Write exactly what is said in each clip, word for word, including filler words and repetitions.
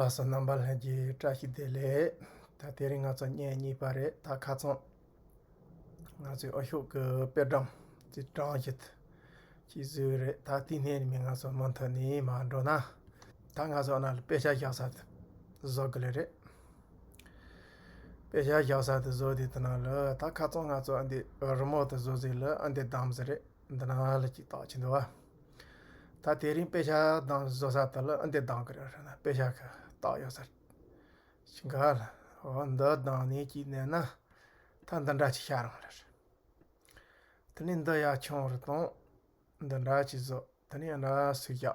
ལགས་སོ། རྣམ་པ་ལྷན་རྒྱས་བཀྲ་ཤིས་བདེ་ལེགས། ད་དེ་རིང་ང་ཚོ་བརྙན་གཉིས་པ་རེད། ད་ཁ་རྩང་ང་ཚོའི་ཨ་ཤོག་གི་དཔེ་སྒྲོམ་ཅིག་སྒྲོམ་བཞིན་ཅིག་བཟོས་རེད། ད་དེ་ནས་མི་ང་ཚོ་མུ་མཐུད་ནས་མར་འགྲོ་ན། ད་ང་ཚོ་ཨ་ན་ལ་དཔེ་ཆ་བཞག་ས་དེ་བཟོ་དགོས་ལེ་རེད། དཔེ་ཆ་བཞག་ས་དེ་བཟོ་དེ་དེ་ན་ལ་ད་ཁ་རྩང་ང་ཚོ་ཨ་འདི་རི་མོ་དེ་བཟོ་ཟིག་ལ་ཨ་འདི་བདམས་ཟིག་རེད། འདི་ན་ལ་ཅིག་བཏགས་ཅིག་འདུག་བ། ད་དེ་རིང་དཔེ་ཆ་བདམས་བཟོ་ས་དེ་ལ་ཨ་འདི་བདམས་གི་རེད་ཟེར་ན། དཔེ་ཆ་གི་བཏགས་ཡོད་ས་ཞིག་ག་ལ། འོ་འདི་བདམས་ནས་ཅིག་ནས་ན། ད་འདི་འདྲ་ཅིག་ཤར་འོང་ལེ་རེད། དེ་ནས་འདི་ཡར་ཆུང་རུ་གཏོང་། འདི་འདྲ་ཅིག་བཟོ། དེ་ནས་འདི་འདྲ་སུ་བཞག་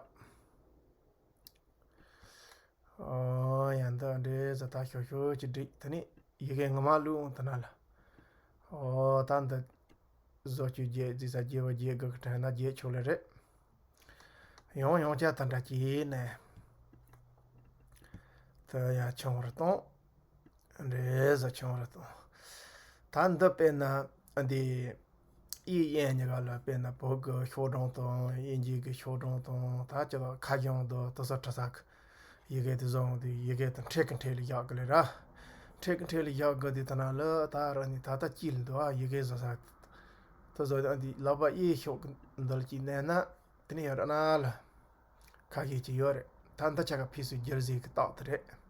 ཨོ་ཡ། འདི་འདྲས་ཟེར་ད་ཤོག་ཤོག་ཅིག་བསྒྲིགས། དེ་ནས་ཡི་གེ་ངོ་མ་བླུགས་འོང་དེ་ན་ལ། ཨོ་ད་འདི་བཟོ་བཅོས་བརྒྱད་རྫི་ས་བརྒྱད་པ་བརྒྱད་དགུ་གི་དྲན་ན་བརྒྱད་ཆོག་ལེ་རེད། ཡང་ཡང་བསྐྱར་དེ་འདྲ་བྱས་ནས། དེ་ཡར་ཆུང་རུ་གཏོང་། འདྲས་ཟེར་ཆུང་རུ་གཏོང་། ད་འདི་དཔེར་ན་འདི། ཨི་ཡན་གཉིས་ཀ་ལ་དཔེར་ན་བོད་ཀྱི་ཤོག་སྒྲོམ་དང་དབྱིན་ཇི་གི་ཤོག་སྒྲོམ་དང་ད་ཅི་ལ་ཁ་བྱང་དང་དེ་ཚོ་འབྲི་ས་གི་ཡི་གེ་དེ་བཟོ་འོང་དུས་ཡི་གེ་དེ་འཕྲེད་ཀྱི་འཕྲེད་ལ་བཞག་གི་ལེ་ར། འཕྲེད་ཀྱི་འཕྲེད་ལ་བཞག་དགོས་དུས་ད་ན་ལ་ད་ར་ནི་ད་ལྟ་དཀྱིལ་འདུག་ཨ། ཡི་གེ་བཟོ་ས་དེ་བཟོ་དུས་ཨ་འདི་ལག་པ་གཡས་ཕྱོགས་ཀྱི་འདི་ལ་ཅིག་མནན་ན་དེ་ནི་ཡང་ར་ན་ལ་ཁ་ཤས་ཅིག་ཡོད་རེད། ད་འདི་ཆ་ག་ཕིས་སུ་སྒྱུར་ཟིག་གི་རྟགས་དེ་རེད།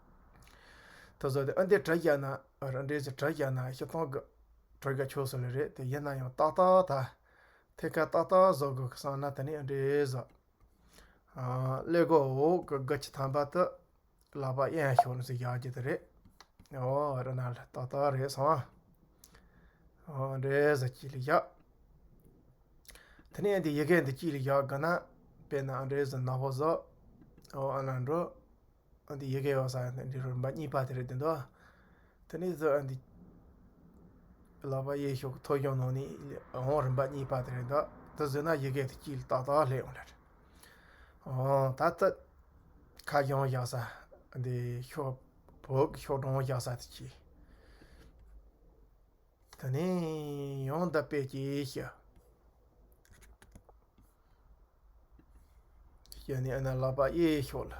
དེ་བཟོ་དུས་ཨ་འདི་བྲི་བཞག་ན་ར་འདྲེས་སུ་བྲི་བཞག་ན་སྤྱིར་བཏང་གི་བྲི་ག་ཆོག་སོ་ལེ་རེད། དེ་ཡིན་ན་ཡང་ཏག་ཏག་ད་ཐད་ཀར་ཏག་ཏག་བཟོ་དགོས་གི་བསམ་ན་དེ་ནི་ཨ་འདྲེས་བཟོ། ཨ་ཀླད་ཀོར་འོག་གི་དགུ་ཅུ་ཐམ་པ་དེ་ལག་པ་གཡས་ཕྱོགས་ནས་སུ་བཞག་རྒྱུ་དེ་རེད། ཨོ་ར་ན་ལ་ཏག་ཏག་རེད་སོང་ཨ། ཨོ་འདྲེས་བཟོ་དཀྱིལ་ལ་བཞག་དེ་ནས་འདི་ཡི་གེ་འདི་དཀྱིལ་ལ་བཞག་དགོས་ན། དཔེར་ན་ཨ་འདྲེས་བཟོ་ནག་པོ་བཟོ། ཨོ་ཨ་ན་འགྲོ། ཨ་འདི་ཡི་གེ་ཡོད་ས་འདི་རིམ་པ་གཉིས་པ་དེ་རེད་དེ་འདུག་དེ་ནས་བཟོ་ཨ་འདི་ལག་པ་གཡས་ཕྱོགས་ཐོ་གཞུང་ནང་ནས་འོང་རིམ་པ་གཉིས་པ་དེ་རེད་འདུག་དེ་བཟོས་ན་ཡི་གེ་དེ་དཀྱིལ་ཏག་ཏག་སླེབས་འོང་ལེ་རེད། ཨོ་ད་ལྟ་ཁ་བྱང་བཞག་ས་འདི་ཤོག་བོད་ཀྱི་ཤོག་སྒྲོམ་བཞག་ས་དེ་གྱིས། དེ་ནས་ཡང་འདི་དཔེ་ཅིག་བྱས། བྱས་ནས་ཨ་ན་ལག་པ་གཡས་ཕྱོགས་ལ།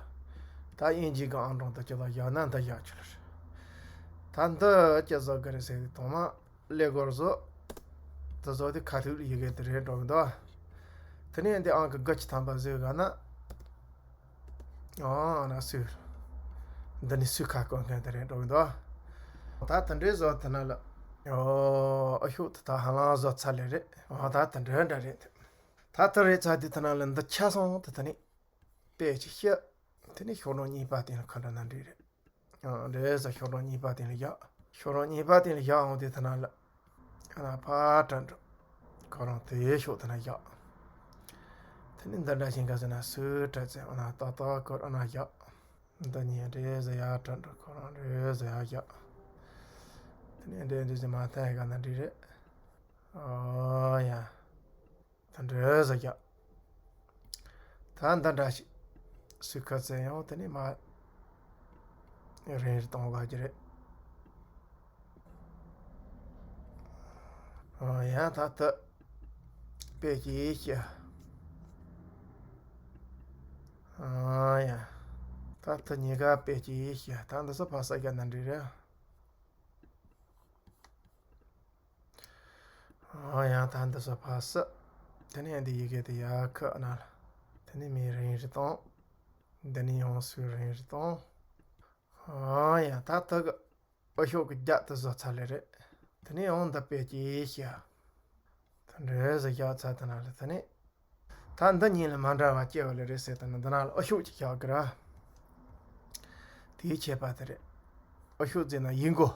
ད་དབྱིན་ཇི་གི་ཨང་གྲངས་དེ་ཅི་ལ་བཞག་ན་འདི་བཞག་ཆོག་ལེ་རེད། ད་འདི་ཅི་བཟོ་གི་རེད་ཟེར་དུས་ཐོག་མ་ཀླད་ཀོར་བཟོ། དེ་བཟོ་དུས་ཁ་ཐུག་ལ་ཡི་གེ་དེ་རེད་འགྲོ་གི་འདུག་དེ་ནས་འདི་ཨང་ཀི་དགུ་ཅུ་ཐམ་པ་བཟོས་ག་ན། ཨོ་ན་སུ། འདི་ནི་སུ་ཁ་བསྐོན་མཁན་དེ་རེད་འགྲོ་གི་འདུག་ད་དེ་འདྲའི་བཟོ་དེ་ན་ལ། ཨོ་ཨ་ཤོག་དེ་ད་ཧ་ལམ་བཟོ་ཚར་ལེ་རེད། ཨོ་ད་དེ་འདྲ་འདྲ་རེད། ད་དེ་རེད་ཚར་དུས་དེ་ན་ལ་འདི་ཆ་སོང་དེ་དེ་ནི། དཔེ་ཅིག་བཤད། དེ་ནི་ཤོག་སྒྲོམ་གཉིས་པ་སྟེང་ལ་ཁ་འདྲ་ན་འགྲིག་རེད། ཨ་འདྲས་ཟེར་ཤོག་སྒྲོམ་གཉིས་པ་སྟེང་ལ་བཞག་ཤོག་སྒྲོམ་གཉིས་པ་སྟེང་ལ་བཞག་འོང་དུས་དེ་ན་ལ། ཨ་ན་ཕར་དྲངས་འགྲོ། ཁོ་རང་དེའི་ཕྱོགས་དེ་ན་བཞག་དེ་ནི་འདི་འདྲ་ཞིག་ག་ཟེར་ན་སུ་དྲ་ཚེ་ཨ་ན་ཏག་ཏག་ཁོ་ཨ་ན་བཞག་འདི་གཉིས་འདྲས་ཟེར་ཡར་དྲངས་འགྲོ། ཁོ་རང་འདྲས་ཟེར་ཡར་བཞག་དེ་ནི་འདྲས་འདྲས་ཟེར་མ་ཐན་ག་ན་འགྲིག་རེད། ཨོ་ཡ། དེ་འདྲ་ཟེར་རྒྱག་ད་འདི་འདྲ་ཞིག་སུས་ཁ་ཚེ་ཡང་དེ་ནས་མ་རིང་རེ་གཏོང་དགོས་ཀྱི་རེད། ཨོ་ཡ་ད་ལྟ་དཔེ་ཅིག་བཤད། ཨོ་ཡ་ད་ལྟ་གཉིས་ཀ་དཔེ་ཅིག་བཤད། ད་འདི་ཚོ་ཕ་ས་རྒྱ་ན་འདྲི་རེད། ཨོ་ཡང་ད་འདི་ཚོ་ཕ་ས། དེ་ནས་འདི་ཡི་གེ་དེ་ཡར་ཁ་ན་ལ། དེ་ནས་མི་རིང་རེ་གཏོང་། འདི་ནས་ཡང་སུ་རིང་རེ་གཏོང་། ཨོ་ཡང་ད་ད་གི་ཨ་ཤོག་གི་རྒྱ་དེ་བཟོ་ཚར་ལེ་རེད། དེ་ནས་ཡང་འདི་དཔེ་ཅིག་བཤད། དེ་འདྲ་ཟེར་རྒྱག་ཚར་དེ་ན་ལ་དེ་ནས། ད་འདི་གཉིས་ལ་མ་འདྲ་བ་སྐྱེ་བ་ལེ་རེད་ཟེར་དེ་ན་འདི་ན་ལ་ཨ་ཤོག་ཅིག་བཞག་གི་ར། དེའི་ཁྱད་པར་དེ་རེད། ཨ་ཤོག་ཟེར་ན་ཡིག་མགོ།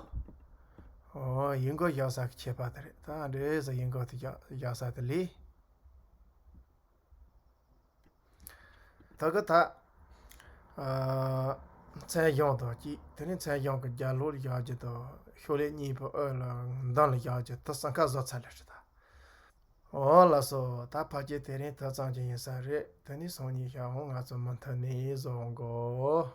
ཨོ་ཡིག་མགོ་བཞག་ས་གི་ཁྱད་པར་དེ་རེད། ད་འདྲ་ཟེར་ཡིག་མགོ་དེ་བཞག་བཞག་ས་དེ་ལས། ད་གི་ད། ཨ་མཚན་བྱང་དང་གཅིག་དེ་ནས་མཚན་བྱང་གི་རྒྱབ་ལོགས་ལ་བཞག་རྒྱུ་དང་ཤོག་ལེབ་གཉིས་པོ་ཨོ་ལ་མདུན་ལ་བཞག་རྒྱུ་དེ་སྲང་ཁ་བཟོ་ཚར་ལེ་རེད་ད། ཨོ་ལགས་སོ། ད་ཕལ་ཆེར་དེ་རིང་ད་ཙམ་གྱི་ཡིན་ས་རེད། དེ་ནས་སང་ཉིན་ཞག་འོང་ང་ཚོ་མུ་མཐུད་ནས་བཟོ་འགོ།